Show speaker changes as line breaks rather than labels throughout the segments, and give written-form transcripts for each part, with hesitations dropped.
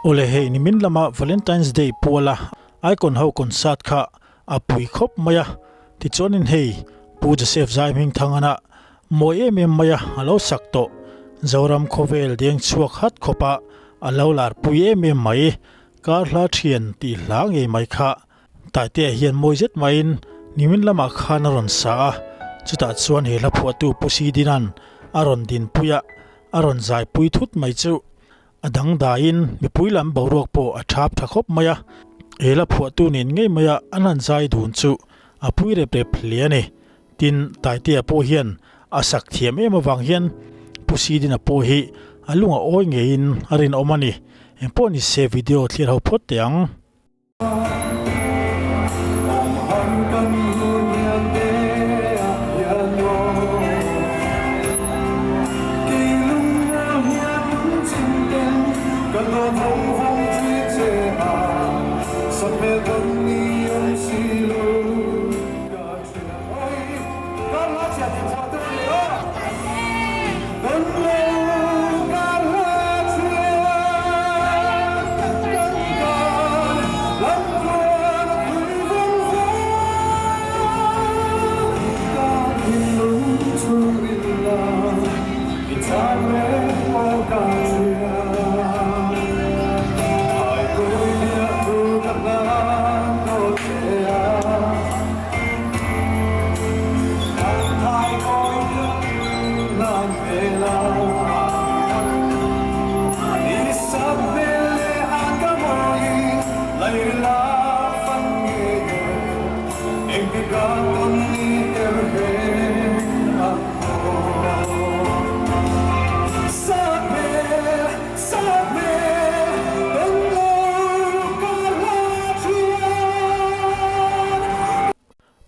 Awle hei nimin lama Valentine's Day puala Icon ho concert kha a pui khawp mai a, tichuanin hei Pu Joseph Zaihmingthangana mawi em em maia a lo sak tawh Zoram khawvel deng chhuak hat khawpa a lo lar pui em em mai kar hla thian tih hla ngei mai kha Taitea hian mawi zet maiin nimin lamah khan a rawn sa a, chutah chuan he hla phuahtu Pu Sidinan a rawn dinpui a, a rawn zaipui thut mai chu a dangdaiin mipui lam boruak pawh a thap tha khawp mai a, he hla phuahtu nen ngei maia an han zai dun chu a pui rep rep hle a ni. Tin, Taitea pawh hian a sak thiam em avang hian Pu Sidina pawh hi a lung a awi ngeiin a rinawm a ni. Engpawh ni se video thlir ho phawt teh ang.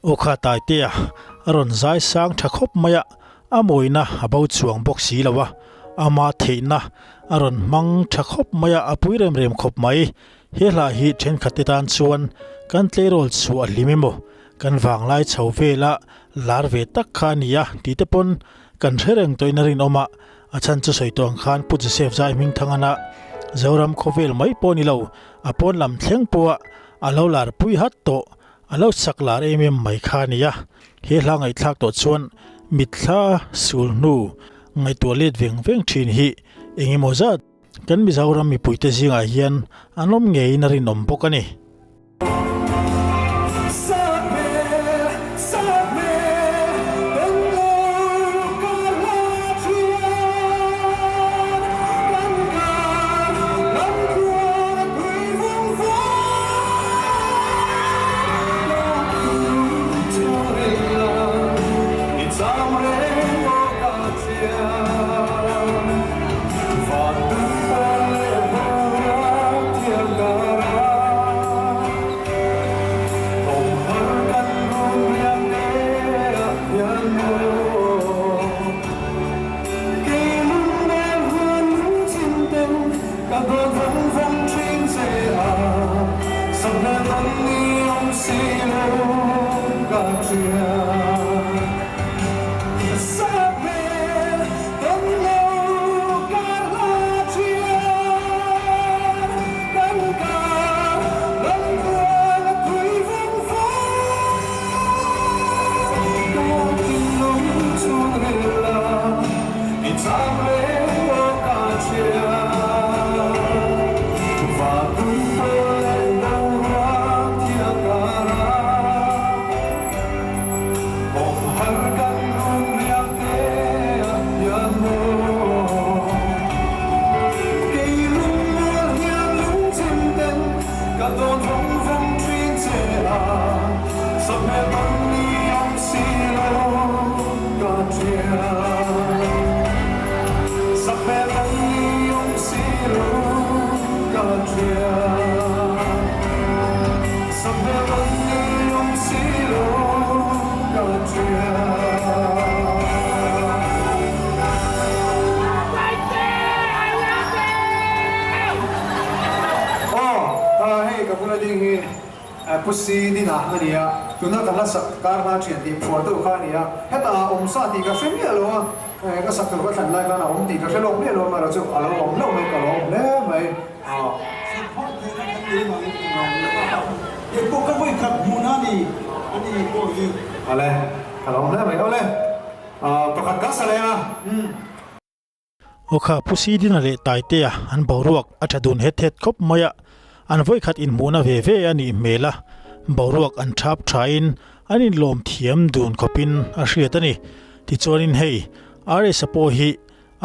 Aw kha Taitea a rawn zai sang tha khawp mai a, a mawina a bo chuang bawk si lo a, ama theihna a rawn hmang tha khawp mai a, a pui rem rem khawp mai. He hla hi thenkhat te tan chuan kan tleirawl chhuah hlim emaw, kan vanglai chho vela lar ve tak kha a ni a tih te pawn kan hre reng tawhin a rinawm a, a chhan chu sawi tawh ang khan Pu Joseph Zai Hmingthangana Zoram khawvel mai pawh ni lo, a pawn lam thleng pawha a lo lar pui hat tawh. A lo chak lar em em mai kha a ni a, he hla ngaihthlak tawh chuan mitthla sul hnu ngaihtuah let veng veng thin hi eng emaw zat kan Mizoram mipuite zingah hian an awm ngeiin a rinawm bawk a ni.
Pusi Dina a ni a, tuna ka hla sak kar hla thian tih phuah deuh kha a ni a, hetah a awm sa tih ka hre miah lo a, ka sak tur ka thlan lai khan a awm tih ka hre lawk miah lo a, amaherawhchu a lo awm hlauh mai, ka lo awm hle mai. ni, ani pawh hi. Awle, ka lawm hle mai. Awle, pakhat kan sa leng a. Umm.
Aw kha Pu Sidina leh Taitea an boruak a tha dun het het khawp mai a, an vawikhat inhmuhna ve ve a nih hmel a, boruak an thap thain an inlawm thiam dun khawpin a hriat a ni. Tichuanin hei RS-a pawh hi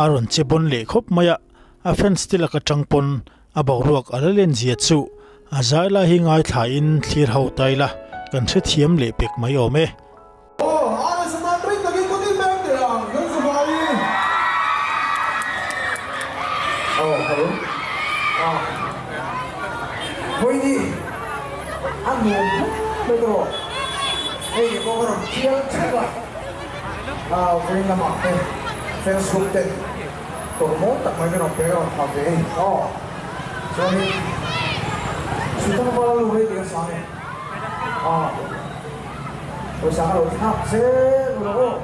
a rawn che bawn leh khawp mai a, a fans te laka tang pawn a boruak a la len zia chu a zai lai hi ngaithlain thlir ho ta ila kan hrethiam leh pek mai awm e.
Aw, RS a tan ring takin kut in beng teh ang, kan zavai.
Aw, hello. Ah, vawiini a nuam khawp mai ta rawh. Hei pawh ka rawn thial theuh a. Ah, vawiin lamah te fans group ten kawr mawi tak mai min rawn pek a rawn ha ve hei. Aw, chuanin Sultan Vala lu rei tih a sang e. Ah. Pawisa ka lo thlak zel u rawh aw.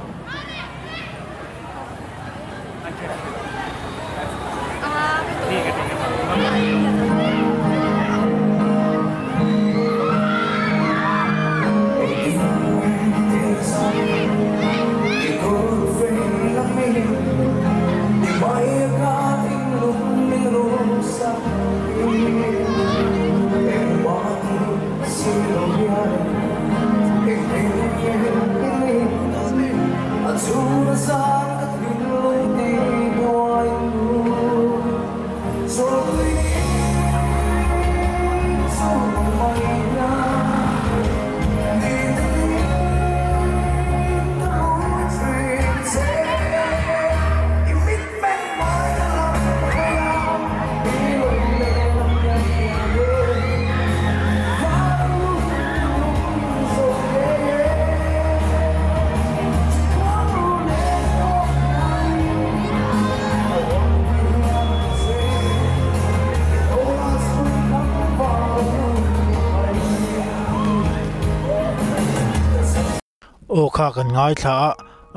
Aw kha kan ngaithla a,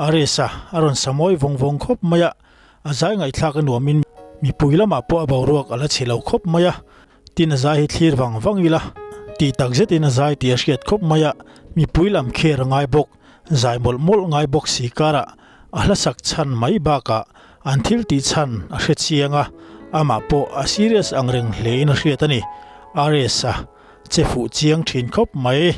Aresa a rawn sa mawi vawng vawng khawp mai a, a zai ngaihthlak a nuamin mipui lamah pawh a boruak a la chhe lo khawp mai a, tin a zai hi thlir vang vang ila tih tak zetin a zai tih a hriat khawp mai a, mipui lam kher a ngai bawk, zai mawlh mawlh ngai bawk si karah a hla sak chhan mai bakah an thil tih chhan a hre chiang a, amah pawh a serious ang reng hlein a hriat a ni, Aresa che fuh chiang thin khawp mai.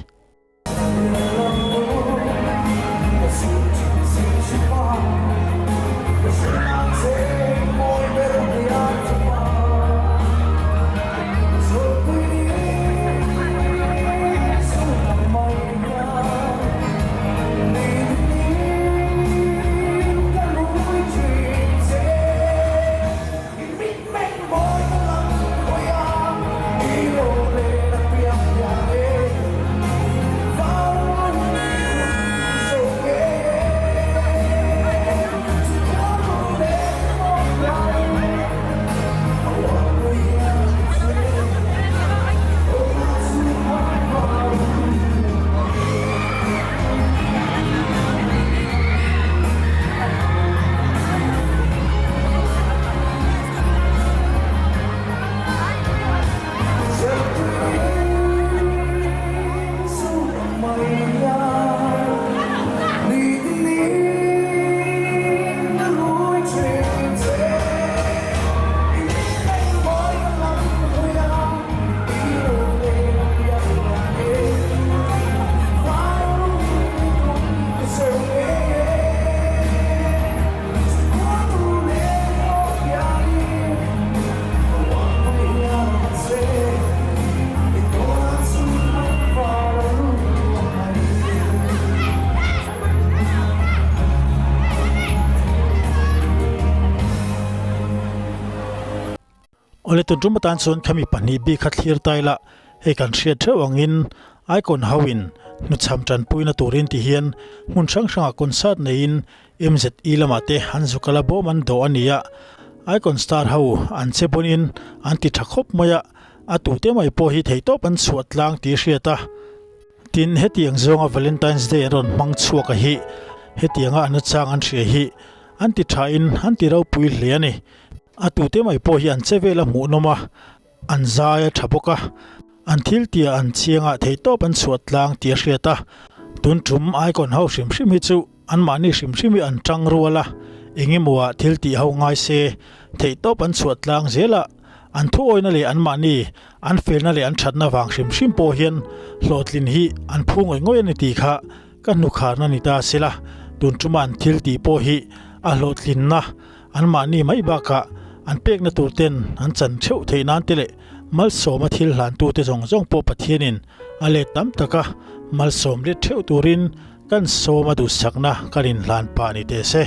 Awle tun tum atan chuan khami pahnih bik kha thlir ta ila hei kan hriat theuh angin Icon ho in hnuchham tanpuina turin ti hian hmun hrang hrangah concert neiin MZE lamah te an zuk ala bawm an dawh a ni a, Icon star ho an che bawnin an ti tha khawp mai a, a tute mai pawh hi theihtawp an chhuah tlang tih hriat a. Tin, hetiang zawnga Valentine's Day an rawn hmang chhuak a hi, hetianga an nachang an hria hi an ti thain an ti ropui hle a ni. A tute mai pawh hi an che vel a hmuhnawm a, an zai a tha bawk a. An thil tia an chiangah theihtawp an chhuah tlang tih a hriat a, tun tum Icon ho hrim hrim hi chu anmahni hrim hrim hi an tang rual a, eng emaw-ah thil tih ho ngai se theihtawp an chhuah tlang zel a, an thuawina leh anmahni an felna leh an thatna vang hrim hrim pawh hian hlawhtlin hi an phu ngawih ngawih a ni tih kha ka hnukharna ni ta se la, tun tuma an thil tih pawh hi a hlawhtlinna Anmahni mai bakah an pekna tur ten an chan theuh theih nan te leh malsawma thil hlantute zawng zawng pawh Pathianin a let tam taka malsawm let theuh turin kan sawma duhsakna kan inhlan pah ni teh se.